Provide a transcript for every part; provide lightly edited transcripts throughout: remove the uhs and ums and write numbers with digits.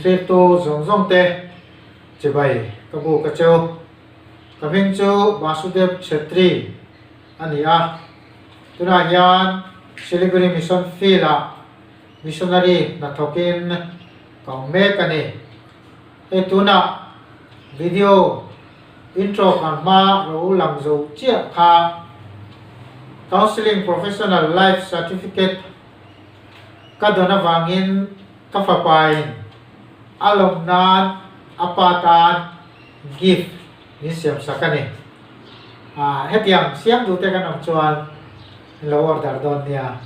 thlir tu zawng zawng te chibai ka bu ka cheu. Ka hming chu Basudev Chhetri a ni a, tunah hian Siliguri Mission Field ah missionary hnathawkin ka awm mek a ni. Hei tunah video intro kan hma ro lang zo chiah kha Counselling Professional Life Certificate ka dawn avangin ka fapain a lawm nan a pa tan gift min siam sak a ni. Ah hetiang siam duh te kan awm chuan in lo order dawn nia.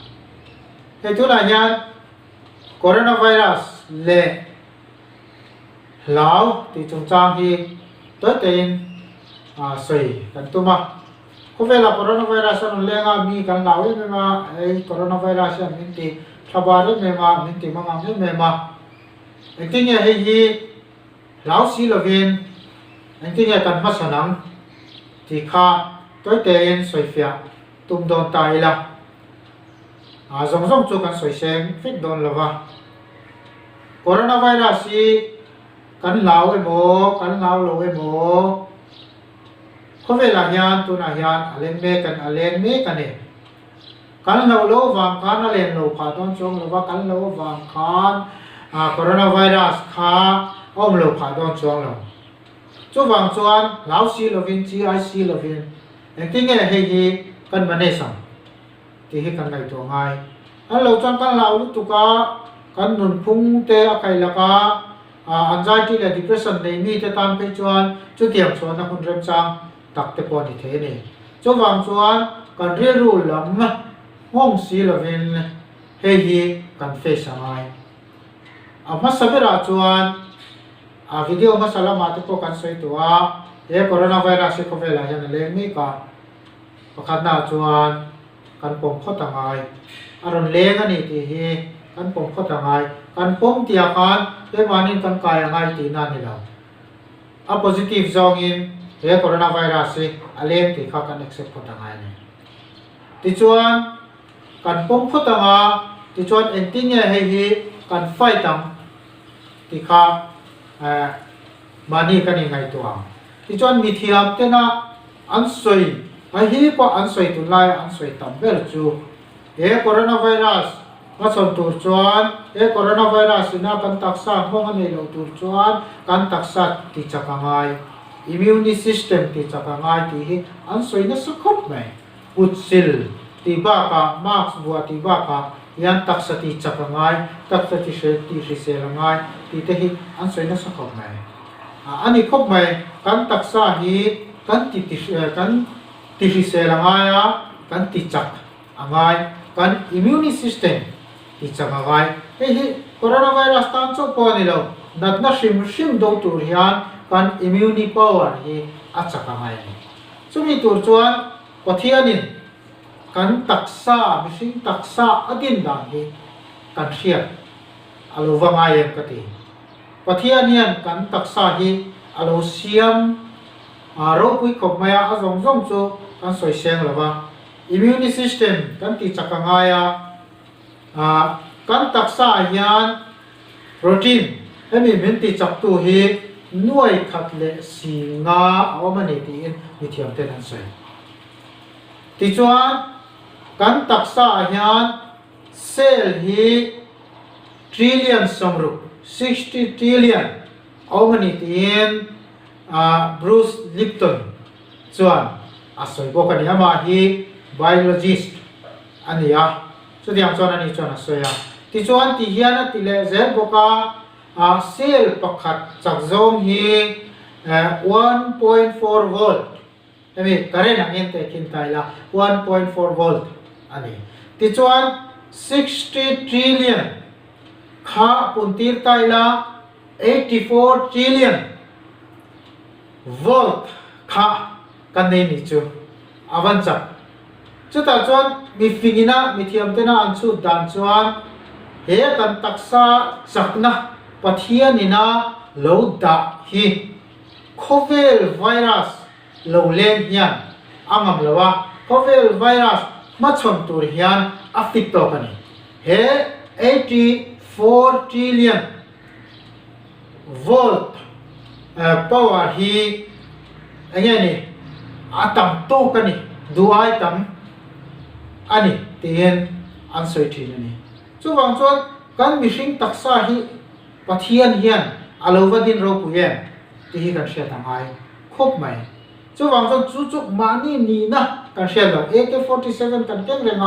Hei tunah hian coronavirus leh hlau tih chungchang hi tawitein sawi kan tum a. Khawvelah coronavirus a rawn leng a, mi kan hlau em em a, hei coronavirus hian min ti thlabar em em a, min ti mangang em em a. Engtin nge hei hi hlau si lovin engtin nge kan hmasawn ang tih kha tawitein sawifiah tum dawn ta ila. A zawng zawng chu kan sawi seng vek dawn lo va. Coronavirus hi kan hlau emaw kan hlau lo emaw khawvelah hian tunah hian a len mek a a len mek a ni. Kan hlauh loh avang khan a len lo phah dawn chuang lo va, kan hlauh avang khan coronavirus kha a awm lo phah dawn chuang lo. Chuvang chuan hlau si lovin chi ai si lovin engtin nge hei hi kan manage ang? Tih hi kan ngaihtuah ngai. An lo chuan kan hlau lutuk a, kan nunphung te a kaih lak a, anxiety leh depression nei mi te tan phei chuan chutiang chhuahna hun remchang tak te pawh a ni thei a ni. Chuvang chuan kan rilru lam nghawng si lovin hei hi kan face a ngai. A hmasa berah chuan a video hmasa lamah te pawh kan sawi tawh a, he coronavirus hi khawvelah hian a leng mek a. Pakhatnaah chuan kan pawm phawt a ngai. A rawn leng a ni tih hi kan pawm phawt a ngai. Kan pawm tihah khan keimahniin kan kai a ngai tihna a ni lo. A positive zawngin he coronavirus hi a leng tih kha kan accept phawt a ngai a ni. Tichuan kan pawm phawt ang a, tichuan engtin nge hei hi kan fight ang tih kha mahni kan inngaihtuah ang. Tichuan mithiam tena An sawi, a hi pawh an sawi tunlaia an sawi tam ber chu he coronavirus hmachhawn tur chuan, he coronavirus ina kan taksa hmawng a neih loh tur chuan kan taksa ti chak a ngai, immune system ti chak a ngai tih hi an sawi nasa khawp mai. Kutsil tih bakah, mask vuah tih bakah hian taksa ti chak a ngai, taksa ti hre ti hrisel a ngai tih te hi an sawi nasa khawp mai. A ni khawp mai, kan taksa hi kan ti ti kan ti hrisel a ngai a, kan ti chak a ngai, kan immune system ti chak a ngai. Hei hi coronavirus tan chauh pawh a ni lo, natna hrim hrim do tur hian kan immune power hi a chak a ngai a ni. Chumi tur chuan Pathianin kan taksa, mihring taksa a din dan hi kan hriat a lo va ngai em ka ti. Pathian hian kan taksa hi a lo siam a ropui khawp mai a, a zawng zawng chu kan sawi seng lo va. Immune system kan tih chak a ngai a, kan taksa ah hian protein hemi min tih chak tu hi nuai khat leh si nga a awm a ni tiin mithiam ten an sawi. Tichuan kan taksa ah hian Cell hi trillion 60, 60 trillion, a awm a ni tiin Bruce Lipton chuan a sawi bawk a ni. Amah hi biologist a ni a, chutiang chuan ani chuan a sawi a. Tichuan ti hian a ti leh zel bawk a, cell pakhat chak zawng hi 1.4 volt, Hemi current ang hian teh khin ta ila 1.4 volt a ni. Tichuan 60 trillion kha pun tir ta ila 84 trillion volt kha kan nei ni chu a van chak. Chutah chuan mi fingina mi thiam tena an chhut dan chuan he kan taksa chakna Pathianina lo dah hi Khawvel virus lo leng hian a ngam lo a, khawvel virus hmachhawn tur hian a fit tawk a ni. He 84 trillion. Volt power hi eng nge ni a tam tawk a ni, duh ai tam a ni tiin an sawi thin a ni. Chuvang chuan kan mihring taksa hi Pathian hian a lo va din ropui em tih hi kan hriat a ngai khawp mai. Chuvang chuan chu chu mahni nihna kan hriat loh AK-47 kan keng reng a,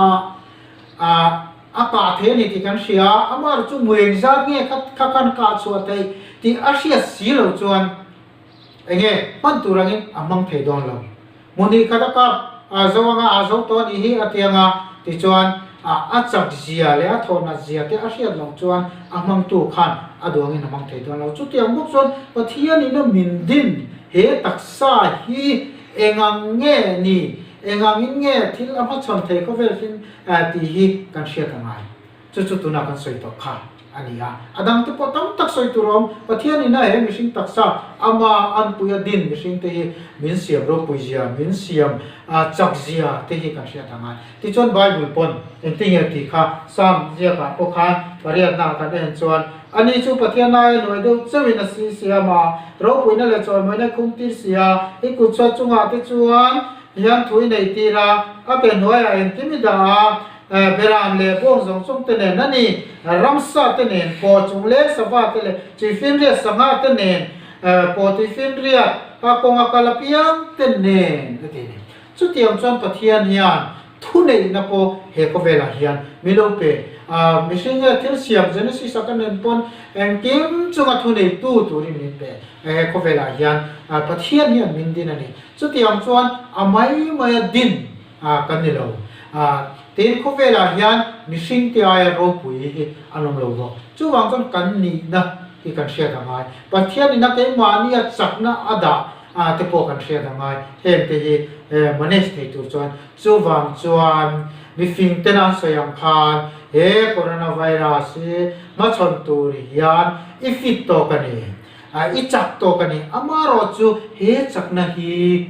ah a kah thei a ni tih kan hria a, amah chu mu engzat nge kha kha kan kah chhuah theih tih a hriat si lo chuan eng nge hman tur angin a hmang thei dawn lo. Hmuhnih khat a kap a zo anga a zo tawh a nih hi a ti anga tichuan a chak zia leh a thawhnat zia te a hriat loh chuan a hmangtu khan a duangin a hmang thei dawn lo. Chutiang bawk chuan Pathianin a min din he taksa hi engang nge ni, engangin nge thil a hmachhawn thei khawvel thin tih hi kan hriat a ngai. Chu chu tunah kan sawi tawh kha a ni a. A dangte pawh tam tak sawi tur a awm. Pathian ina he mihring taksa ama anpuia din mihringte hi min siam ropui zia, min siam chak zia te hi kan hriat a ngai. Tichuan Bible pawn engtinge tih kha Psalm ziakah pawh khan pariatnaah kan en chuan, Ani chu Pathian aia nuai deuh chauhin a si siam a, ropuina leh chawimawina khum tir si a, i kut chhuat chungah te chuan hian thu i nei tir a, a ke hnuaiah engkim i dah a, Beram leh bawng zawng zawng te nen a ni, ramsa te nen, paw chung leng sava te leh tuifinriat sangha te nen, paw tuifinriat a kawnga kal apiang te nen a ti a ni. Chutiang chuan Pathian hian thuneihna pawh he khawvelah hian min lo pe. Mihring nge thil siam Genesis a ka nen pawn engkim chunga thuneitu turin min pe. He khawvelah hian Pathian hian min din a ni. Chutiang chuan a mai maia din kan ni lo. Tin, khawvelah hian mihringte aia ropui hi an awm lo bawk. Chuvang chuan kan nihna hi kan hriat a ngai. Pathianin a keimahnia chakna a dah te pawh kan hriat a ngai. Hengte hi manage thei tur chuan. Chuvang chuan mifing ten an sawi ang khan he coronavirus hi hmachhawn tur hian i fit tawk a ni, i chak tawk a ni. Amaherawhchu he chakna hi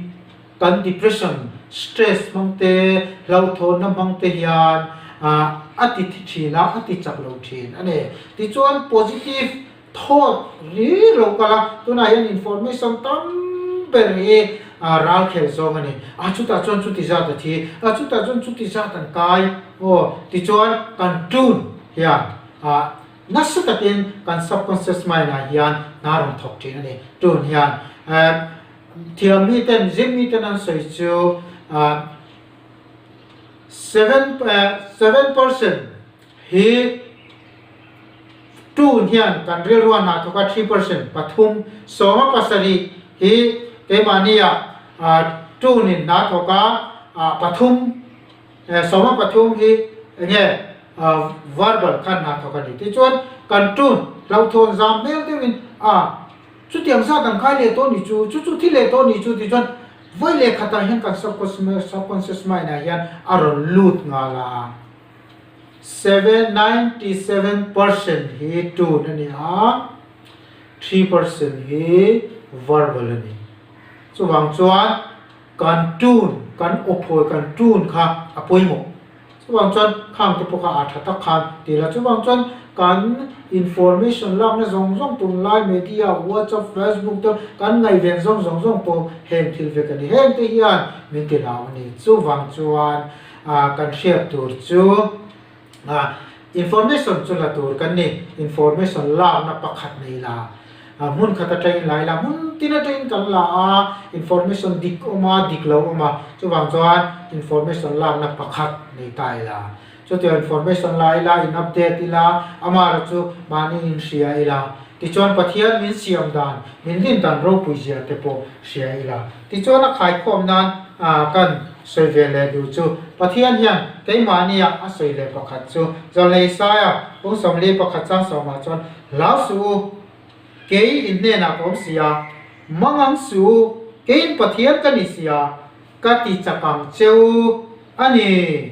Kan depression, stress hmang te, hlauhthawnna hmang te hian a ti thi thin a, a ti chak lo thin a ni. Tichuan positive thought ri lo kal a, tunah hian information tam ber hi ral khel zawng a ni. A chutah chuan chuti zat a thi, a chutah chuan chuti zat an kai aw, tichuan kan tune hian nasa takin kan subconscious mind ah hian hna rawn thawk thin a ni. Tune hian Thiam miten, zir miten an sawi chu 7% hi tun hian kan rilru a hna thawk a, 3% pathum sawma pasarih hi keimahnia tunin hna thawk a, pathum sawma pathum hi enge verbal khan hna thawk a ni. Tichuan kan tun hlauhthawn zam hmel deuhin a. Chutiang zat an kai leh tawh ni chu, chu chu thi leh tawh ni chu tih chuan vawi leh khatah hian kan subconscious mind ah hian a rawn lut nghal a. 797% hi tune a ni a, 3% hi verbal a ni. Chuvang chuan kan tune, kan awphawi kan tune kha a pawimawh. Chuvang chuan khang te pawh kha a tha tak khan ti la. Chuvang chuan kan information lakna zawng zawng tunlai media, WhatsApp, Facebook te kan ngaihven zawng zawng zawng pawh heng thil vek a ni. Heng te hian min ti hlau a ni. Chuvang chuan kan hriat tur chu information chu la tur kan ni. Information lakna pakhat nei la. Hmun khat atangin la ila, hmun tin atangin kan la a, information dik awm a, dik lo awm a, chuvang chuan information lakna pakhat nei ta ila. Chutiang information la ila, in update ila, amaherawh chu mahni in hria ila. Tichuan Pathian min siam dan, min rin dan ropui zia te pawh hria ila. Tichuan a khaikhawm nan kan sawi ve leh duh chu Pathian hian keimahnia a sawi leh pakhat chu Zawlnei Isaia pung 41 chang sawmah chuan Hlau suh u, kei in hnenah ka awm si a, mangang suh u, keiin Pathian ka ni si a, ka ti chak ang che u a ni.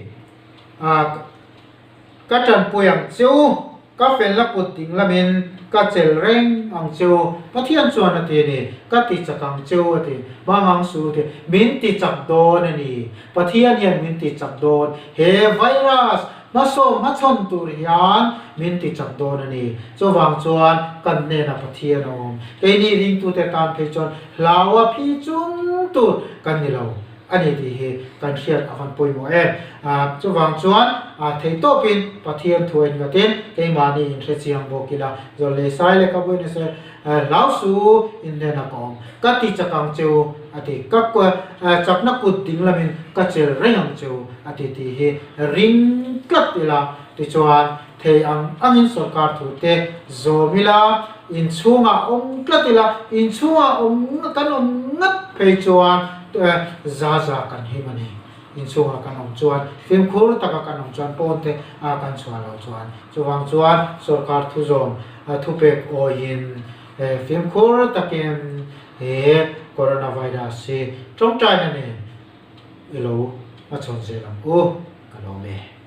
Ka tanpui ang che u, ka felna kut ding lamin ka chel reng ang che u, Pathian chuan a ti a ni, ka ti chak ang che u a ti, mangang suh u ti, min ti chak dawn a ni, Pathian hian min ti chak dawn, he virus. Hmasawn hmachhawn tur hian min ti chak dawn a ni. Chuvang chuan kan hnenah Pathian a awm. Keini ringtute tan phei chuan hlau a phi chung tur kan ni lo a ni tih hi kan hriat a van pawimawh em. Chuvang chuan theihtawpin Pathian thu en ngatin keimahni inhrechiang bawk ila zawh leh sai leh ka buaina se Hlau su in hnenah ka awm. Ka ti chak ang che u, a ti. Ka chakna kut ding lamin ka chel reng ang che u, a ti tih hi ring tlat ila. Tichuan, thei ang angin sorkar thu te zawm ila, inchhungah awm tlat ila, inchhungah awm kan awm ngat phei chuan za za kan him a ni. Inchhungah kan awm chuan fimkhur taka kan awm chuan pawn te a kan chhuah loh chuan chuvang chuan sorkar thuzawm thupek awiin fimkhur takin he coronavirus hi tawngtaina nen i lo hmachhawn zel ang u ka lawm e.